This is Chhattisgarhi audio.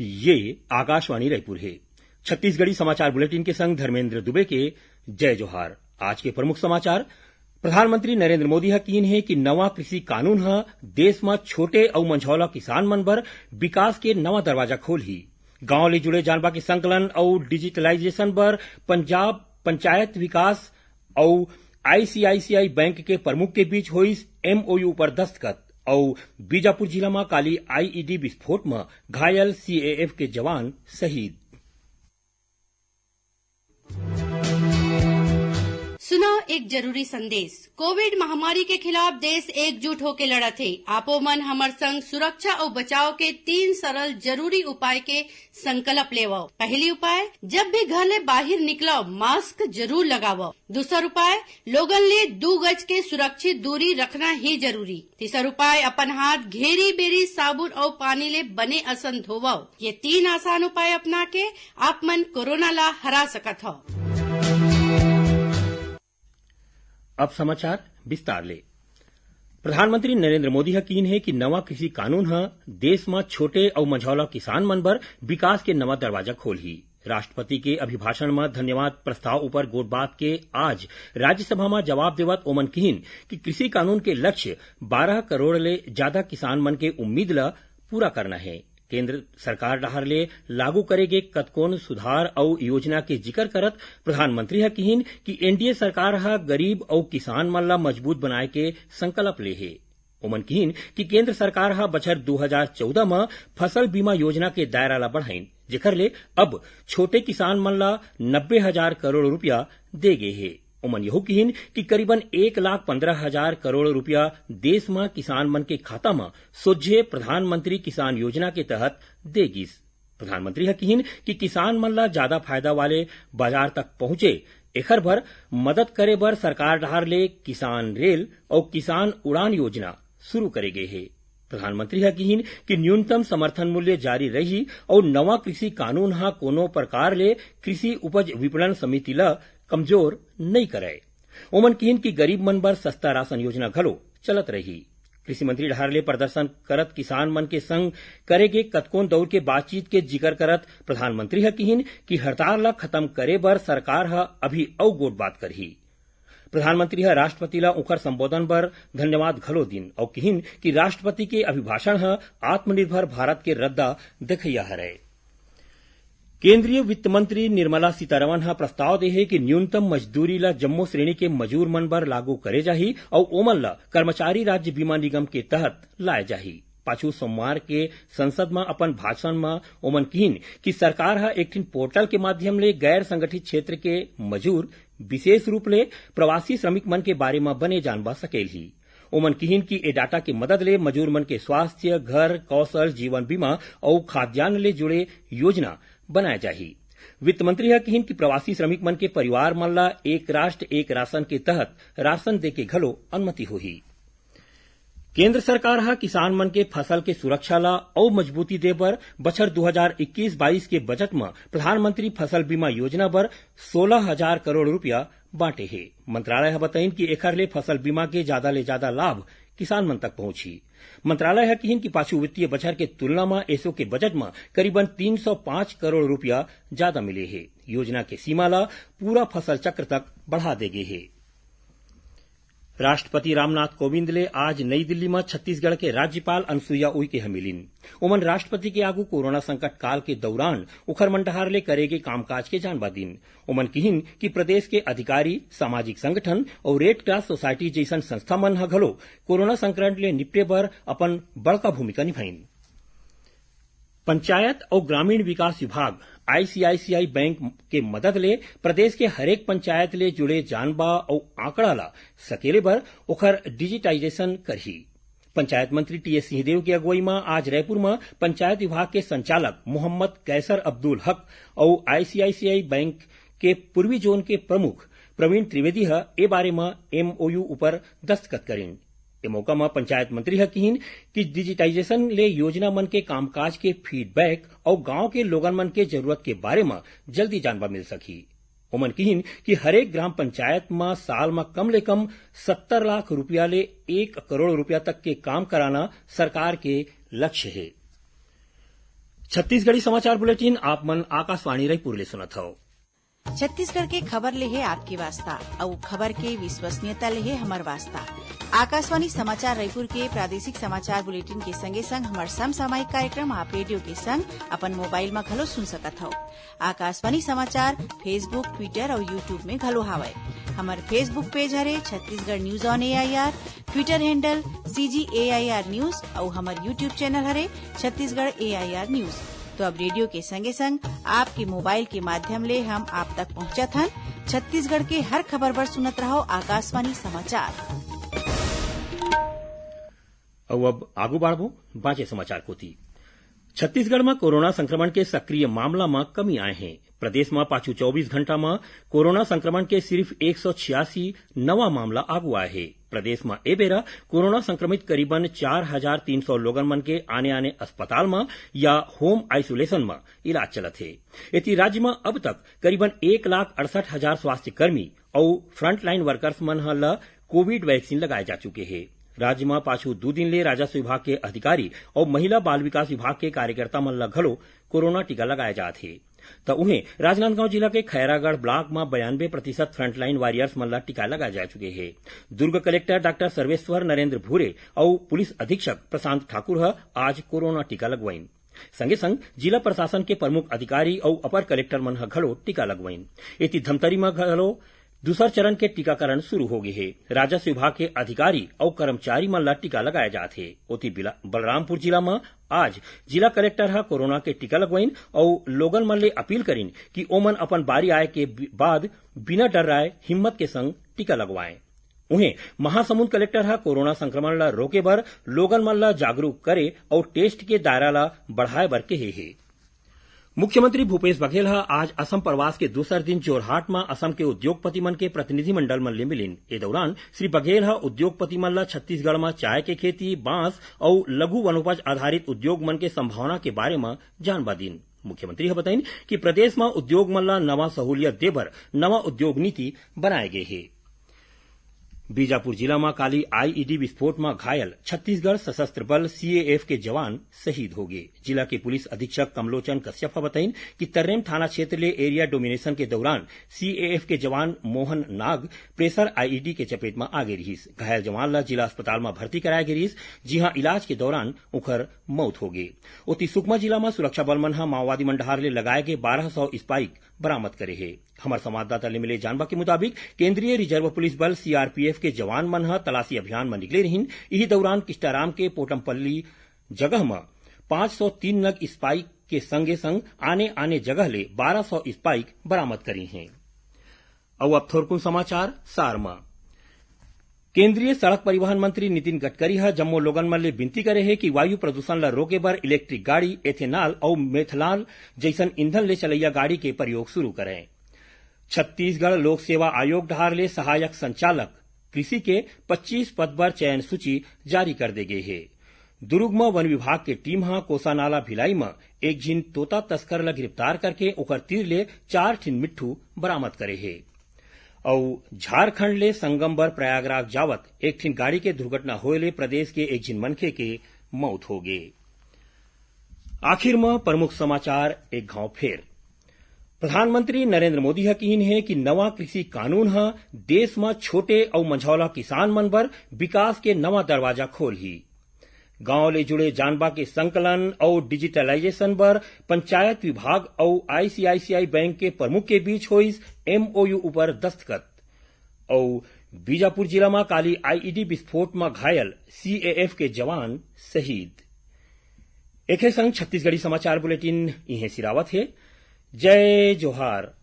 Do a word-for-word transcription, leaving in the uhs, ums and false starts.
ये आकाशवाणी रायपुर हे। छत्तीसगढ़ी समाचार बुलेटिन के संग धर्मेंद्र दुबे के जय जोहार। आज के प्रमुख समाचार। प्रधानमंत्री नरेंद्र मोदी ह किहिन हे कि नवा कृषि कानून ह देश म छोटे अउ मंझौला किसान मन बर विकास के नवा दरवाजा खोलही। गांव ले जुड़े जानबा के संकलन अउ डिजिटलाइजेशन बर पंजाब पंचायत विकास अउ आईसीआईसीआई बैंक के प्रमुख के बीच होइस एमओयू पर दस्तखत। अउ बीजापुर जिला म काली आईईडी विस्फोट म घायल सीएएफ के जवान शहीद। सुनव एक जरूरी संदेश। कोविड महामारी के खिलाफ देश एकजुट होके लड़त हे। आपो मन हमर संग सुरक्षा अउ बचाव के तीन सरल जरूरी उपाय के संकल्प लेवव। पहली उपाय, जब भी घर ले बाहिर निकलव, मास्क जरूर लगावव। दूसर उपाय, लोगन ले दू गज के सुरक्षित दूरी रखना ही जरूरी। तीसर उपाय, अपन हाथ घेरी बेरी साबुन अउ पानी ले बने असन धोवव। ये तीन आसान उपाय अपना के आप मन कोरोना ला हरा सकत हव। अब समाचार विस्तार ले। प्रधानमंत्री नरेंद्र मोदी ह कीन हे कि नवा कृषि कानून ह देश म छोटे अउ मझौला किसान मन बर विकास के नवा दरवाजा खोलही। राष्ट्रपति के अभिभाषण म धन्यवाद प्रस्ताव उपर गोठबात के आज राज्यसभा म जवाब देवत ओमन किहिन कि कृषि कानून के लक्ष्य बारह करोड़ ले जादा किसान मन के उम्मीद ल पूरा करना हे। केंद्र सरकार डहार ले लागू करे गे कतकोन सुधार अउ योजना के जिकर करत प्रधानमंत्री ह किहिन कि एनडीए सरकार ह गरीब अउ किसान मन ल मजबूत बनाए के संकल्प ले हे। ओमन किहिन कि केंद्र सरकार ह बछर दू हजार चौदह म फसल बीमा योजना के दायरा ल बढ़ाइन, जेखर ले अब छोटे किसान मन ल नब्बे हजार करोड़ रुपया दे गे हे। ओमन यहू किहिन कि करीबन एक लाख पंद्रह हजार करोड़ रुपया देश म किसान मन के खाता म सोझे प्रधानमंत्री किसान योजना के तहत दे गिस। प्रधानमंत्री ह किहिन कि किसान मन ल जादा फायदा वाले बाजार तक पहुंचे, एखर बर मदद करे बर सरकार डहार ले किसान रेल अउ किसान उड़ान योजना शुरू करे गे हे। प्रधानमंत्री ह किहिन कि न्यूनतम समर्थन मूल्य जारी रही अउ नवा कृषि कानून ह कोनो प्रकार ले कृषि उपज विपणन समिति ल कमजोर नइ करय। ओमन किहिन कि गरीब मन बर सस्ता राशन योजना घलो चलत रही। कृषि मंत्री डहार ले प्रदर्शन करत किसान मन के संग करे गे कतकोन दौर के बातचीत के जिकर करत प्रधानमंत्री ह किहिन कि हड़ताल ल खत्म करे बर सरकार ह अभी अउ गोठबात करही। प्रधानमंत्री ह राष्ट्रपति ल उंखर संबोधन बर धन्यवाद घलो दीन अउ किहिन कि राष्ट्रपति के अभिभाषण ह आत्मनिर्भर भारत के रद्दा देखइया हरय। केंद्रीय वित्त मंत्री निर्मला सीतारमण ह प्रस्ताव दे हे कि न्यूनतम मजदूरी ल जम्मो श्रेणी के मजूर मन बर लागू करे जाही अउ ओमन ल कर्मचारी राज्य बीमा निगम के तहत लाए जाही। पाछू सोमवार के संसद म अपन भाषण म ओमन किहिन कि सरकार ह एक ठिन पोर्टल के माध्यम ले गैर संगठित क्षेत्र के मजूर, विशेष रूप ले प्रवासी श्रमिक मन के बारे म बने जानबा सकेलही। ओमन किहिन कि ए डाटा के मदद ले मजूर मन के स्वास्थ्य, घर, कौशल, जीवन बीमा अउ खाद्यान्न ले जुड़े योजना बनाए जाही। वित्त मंत्री ह किहिन कि प्रवासी श्रमिक मन के परिवार मन ल एक राष्ट्र एक राशन के तहत राशन दे के घलो अनुमति होही। केंद्र सरकार ह किसान मन के फसल के सुरक्षा ल अउ मजबूती दे बर बछर दू हजार इक्कीस बाईस के बजट म प्रधानमंत्री फसल बीमा योजना बर सोलह हजार करोड़ रुपया बांटे हे। मंत्रालय ह बताइन कि एखर ले फसल बीमा के जादा ले जादा लाभ किसान मन तक पहुंचही। मंत्रालय ह किहिन कि पाछू वित्तीय बछर के तुलना म एसो के बजट म करीबन तीन सौ पाँच करोड़ रुपया जादा मिले हे। योजना के सीमा ल पूरा फसल चक्र तक बढ़ा दे गे हे। राष्ट्रपति रामनाथ कोविंद ले आज नई दिल्ली म छत्तीसगढ़ के राज्यपाल अनुसुईया उइके ह मिलिन। ओमन राष्ट्रपति के आगू कोरोना संकट काल के दौरान उखर मन डहार ले करे गे कामकाज के जानबा दीन। ओमन किहिन कि प्रदेश के अधिकारी, सामाजिक संगठन अउ रेड क्रॉस सोसाइटी जइसन संस्था मन ह घलो कोरोना संकट ले निपटे बर अपन बड़का भूमिका निभाइन। पंचायत अउ ग्रामीण विकास विभाग, आईसीआईसीआई बैंक के मदद ले प्रदेश के हरेक पंचायत ले जुड़े जानबा अउ आंकड़ा ल सकेले बर ओखर डिजिटाइजेशन करही। पंचायत मंत्री टीएस सिंहदेव के अगुवई म आज रायपुर म पंचायत विभाग के संचालक मोहम्मद कैसर अब्दुल हक अउ आईसीआईसीआई बैंक के पूर्वी जोन के प्रमुख प्रवीण त्रिवेदी ह ए बारे म एमओयू ऊपर दस्तखत करिन। ए मौका म पंचायत मंत्री ह किहिन कि डिजिटाइजेशन ले योजना मन के कामकाज के फीडबैक अउ गांव के लोगन मन के जरूरत के बारे म जल्दी जानबा मिल सकही। ओमन किहिन कि हरेक ग्राम पंचायत म साल म कम ले कम सत्तर लाख रुपया ले एक करोड़ रुपया तक के काम कराना सरकार के लक्ष्य हे। छत्तीसगढ़ी समाचार बुलेटिन आप मन आकाशवाणी रायपुर ले सुनत हव। छत्तीसगढ़ के खबर ले हे आपके वास्ता, अउ खबर के विश्वसनीयता ले हे हमर वास्ता। आकाशवाणी समाचार रायपुर के प्रादेशिक समाचार बुलेटिन के संगे संग हमर समसामयिक कार्यक्रम आप रेडियो के संग अपन मोबाइल म घलो सुन सकत हव। आकाशवाणी समाचार Facebook, Twitter अउ YouTube में घलो हावय। हमर Facebook पेज हरे Chhattisgarh news on AIR, Twitter handle CG AIR news अउ हमर YouTube चैनल हरे छत्तीसगढ़ एआईआर न्यूज। तो अब रेडियो के संगे संग आपके मोबाइल के माध्यम ले हम आप तक पहुंचत हन। छत्तीसगढ़ के हर खबर बर सुनत रहो आकाशवाणी समाचार। अउ अब आगू बाढ़बो बांचे समाचार कोती। छत्तीसगढ़ म कोरोना संक्रमण के सक्रिय मामला म कमी आए हे। प्रदेश म पाछू चौबीस घंटा म कोरोना संक्रमण के सिर्फ एक सौ छियासी नवा मामला आगू आए हे। प्रदेश म ए बेरा कोरोना संक्रमित करीबन चार हजार तीन सौ लोगन मन के आने-आने अस्पताल म या होम आइसोलेशन म इलाज चलत हे। एती राज्य म अब तक करीबन एक लाख अड़सठ हजार स्वास्थ्य कर्मी अउ फ्रंटलाइन वर्कर्स मन ह ल कोविड वैक्सीन लगाए जा चुके हे। राज्य म पाछू दू दिन ले राजस्व विभाग के अधिकारी अउ महिला बाल विकास विभाग के कार्यकर्ता मन ल घलो कोरोना टीका लगाए जात हे। त उहें, राजनांदगांव जिला के खैरागढ़ ब्लॉक म बयानबे प्रतिशत फ्रंटलाइन वॉरियर्स मन ल टीका लगाए जा चुके हे। दुर्ग कलेक्टर डॉक्टर सर्वेश्वर नरेंद्र भूरे अउ पुलिस अधीक्षक प्रशांत ठाकुर ह आज कोरोना टीका लगवाइन। संगे संग जिला प्रशासन के प्रमुख अधिकारी अउ अपर कलेक्टर मन ह घलो टीका लगवाइन। एती धमतरी म घलो दूसर चरण के टीकाकरण शुरू हो गे हे। राजस्व विभाग के अधिकारी अउ कर्मचारी मन ल टीका लगाए जात हे। ओती बिला-, बलरामपुर जिला म आज जिला कलेक्टर ह कोरोना के टीका लगवाइन अउ लोगन मन ले अपील करिन कि ओमन अपन बारी आए के बि-, बाद बिना डर्राए हिम्मत के संग टीका लगवाएं। उहें, महासमुंद कलेक्टर ह कोरोना संक्रमण ल रोके बर लोगन मन ल जागरूक करे अउ टेस्ट के दायरा ल बढ़ाए बर केहे हे। मुख्यमंत्री भूपेश बघेल ह आज असम प्रवास के दूसर दिन जोरहाट म असम के उद्योगपति मन के प्रतिनिधि मंडल मन ले मिलिन। ए दौरान श्री बघेल ह उद्योगपति मन ल छत्तीसगढ़ म चाय के खेती, बांस अउ लघु वनोपज आधारित उद्योग मन के संभावना के बारे म जानबा दीन। मुख्यमंत्री ह बताइन कि प्रदेश म उद्योग मन ल नवा सहूलियत दे बर नवा उद्योग नीति बनाए गे हे। बीजापुर जिला म काली आईईडी विस्फोट म घायल छत्तीसगढ़ सशस्त्र बल सीएएफ के जवान शहीद हो गे। जिला के पुलिस अधीक्षक कमलोचन कश्यप ह बताइन कि तर्रेम थाना क्षेत्र ले एरिया डोमिनेशन के दौरान सीएएफ के जवान मोहन नाग प्रेशर आईईडी के चपेट म आ गे रिहिस। घायल जवान ल जिला अस्पताल म भर्ती कराए गे रिहिस, जिहां इलाज के दौरान उखर मौत हो गे। ओती सुकमा जिला म सुरक्षा बल मन ह माओवादी मन डहार ले लगाए गे बारह सौ स्पाइक बरामद करे हे। हमर संवाददाता ले मिले जानबा के मुताबिक, केंद्रीय रिजर्व पुलिस बल सीआरपीएफ के जवान मन ह तलाशी अभियान म निकले रिहिन। इही दौरान किस्टाराम के पोटमपल्ली जगह म पाँच सौ तीन नग स्पाइक के संगे संग आने-आने जगह ले बारह सौ स्पाइक बरामद करी हें। अउ अब थोरकुन समाचार सार म। केंद्रीय सड़क परिवहन मंत्री नितिन गडकरी ह जम्मो लोगन मन ले विनती करे हे कि वायु प्रदूषण ल रोके बर इलेक्ट्रिक गाड़ी, एथेनॉल अउ मेथनॉल जइसन ईंधन ले चलइया गाड़ी के प्रयोग शुरू करें। छत्तीसगढ़ लोक सेवा आयोग डहार ले सहायक संचालक कृषि के पच्चीस पद बर चयन सूची जारी कर दे गे हे। दुरूग म वन विभाग के टीम ह कोसानाला भिलाई म एक झिन तोता तस्कर ल गिरफ्तार करके ओकर तीर ले चार ठिन मिट्ठू बरामद करे हे। अउ झारखंड ले संगम बर प्रयागराज जावत एक ठिन गाड़ी के दुर्घटना होए ले प्रदेश के एक झिन मनखे के मौत हो गे। आखिर म प्रमुख समाचार एक घांव फेर। प्रधानमंत्री नरेंद्र मोदी ह किहिन हे कि नवा कृषि कानून ह देश म छोटे अउ मंझौला किसान मन बर विकास के नवा दरवाजा खोलही। गांव ले जुड़े जानबा के संकलन अउ डिजिटलाइजेशन बर पंचायत विभाग अउ आईसीआईसीआई बैंक के प्रमुख के बीच होइस एमओयू ऊपर दस्तखत। अउ बीजापुर जिला म काली आईईडी विस्फोट म घायल सीएएफ के जवान शहीद। एखरे संग छत्तीसगढ़ी समाचार बुलेटिन इहें सिरावत हे। जय जोहार।